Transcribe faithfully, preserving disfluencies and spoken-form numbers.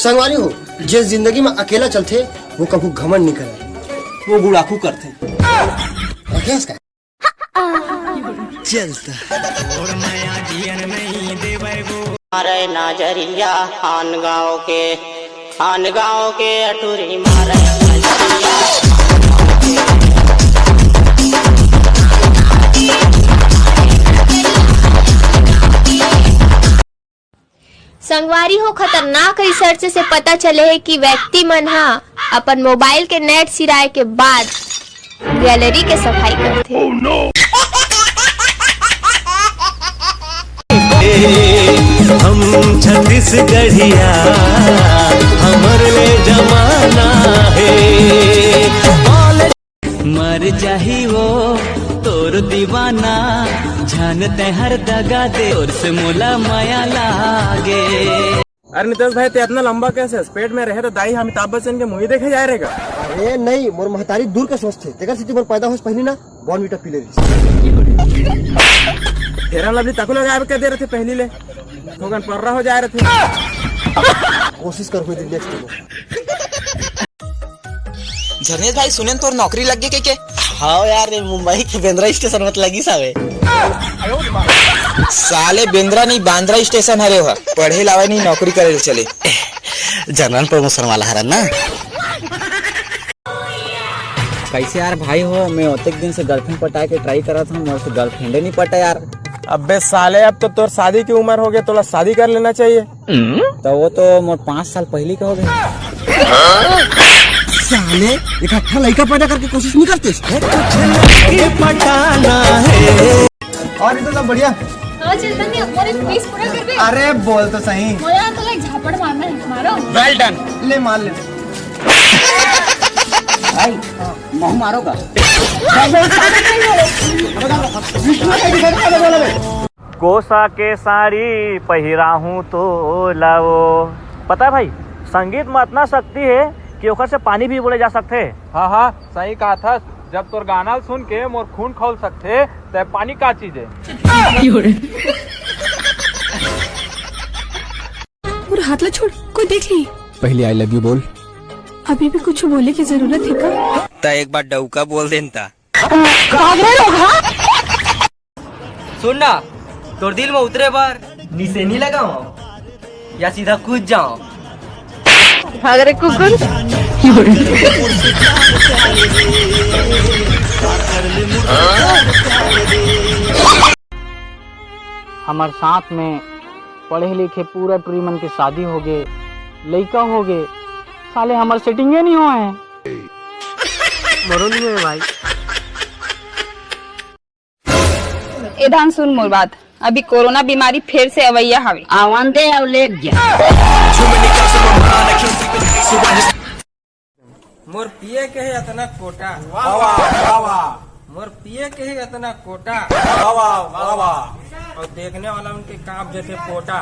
संगवारी हो, जे जिंदगी में अकेला चलथे, वो कभू घमंड नहीं करे। वो गुड़ाखू करथे। रखेस का? चलता। मारे नजरिया आन गाँव के, आन गाँव के अटूरी मारे नजरिया। संगवारी हो, खतरनाक रिसर्च से पता चले हे कि व्यक्ति मन ह अपन मोबाइल के नेट सिराए के बाद गैलरी के सफाई करथे। हम छत्तीसगढ़िया, हमर ले जमाना हे। मर जाही वो तोर दीवाना, झन ते हर दगा दे, तोर से मोला माया लागे। अरे नितेश भाई, ते इतना लंबा कैसे? पेट में रहे तो दाई अमिताभ बच्चन के मूवी देखे जाए रहेगा। अरे नहीं, मोर महतारी दूर के सोचथे, तेकर सेती मोर पैदा होस पहली ना बॉर्नविटा पी ले रहिस। तेरा लवली तको लगाए के दे रहे थे पहली ले, थोकन पर्रा हो जाए रहे थे। कोशिश कर कोई दिन नेक्स्ट। झरनेश भाई, सुनेन तोर नौकरी लग गे के, के? हाँ यार, ये मुंबई के बेंद्रा स्टेशन मत लगी सावे। साले बेंद्रा नहीं, बांद्रा स्टेशन हरे हो। पढ़े लावे नहीं, नौकरी करे चले। जनरल प्रमोशन वाला हरा ना। कैसे यार भाई हो, मैं ओतेक दिन से गर्लफ्रेंड पटाए के ट्राई करत हूँ, मोर से गर्लफ्रेंडे नहीं पटा यार। अबे साले, अब तो तोर शादी की उम्र हो गई, तोला शादी कर लेना चाहिए। तो वो तो मोर पाँच साल पहले का हो गया। साले, इकट्ठा लड़का पैदा करके कोशिश नहीं करते? और ये तो सब बढ़िया। हाँ चेतन, मोर एक विश पूरा कर दे। अरे बोल तो सही। मोला तो लाइक झापड़ मारना है, मारो। Well done. ले मार ले। भाई, महू मारोगा। कोसा के साड़ी पहिराहूं तो लाओ। पता है भाई, संगीत में इतना शक्ति है कि ओकर से पानी भी बोले जा सकते हैं। हाँ हाँ, सही कहा था। जब तोर गाना सुन के मोर खून खौल सकते, ते पानी का चीज है? मोर हाथ ला छोड़, कोई देख ली। पहले आई लव यू बोल। अभी भी कुछ बोले की जरूरत है का? ता एक बार डौका बोल देन ता। भाग रहे लोग, हाँ? सुन ना, तोर दिल में उतरे बर निसेनी लगाओ या सीधा कूद जाओ? भाग रे कुकुर। हमार साथ में पढ़े लिखे पूरा टुरी मन के शादी हो गे, लइका हो गे, साले हमार सेटिंगे नहीं हुआ है। मरो नहीं है भाई। ए धान सुन मोर बात, अभी कोरोना बीमारी फेर से अवैया हवे। आवन दे अउ लेग जा। मोर पिए के हे अतना कोटा। वाह, वाह, वाह, वाह। मोर पिए के हे अतना कोटा। वाह, वाह, वाह, वाह। अउ देखने वाला मन के कांप जथे पोटा।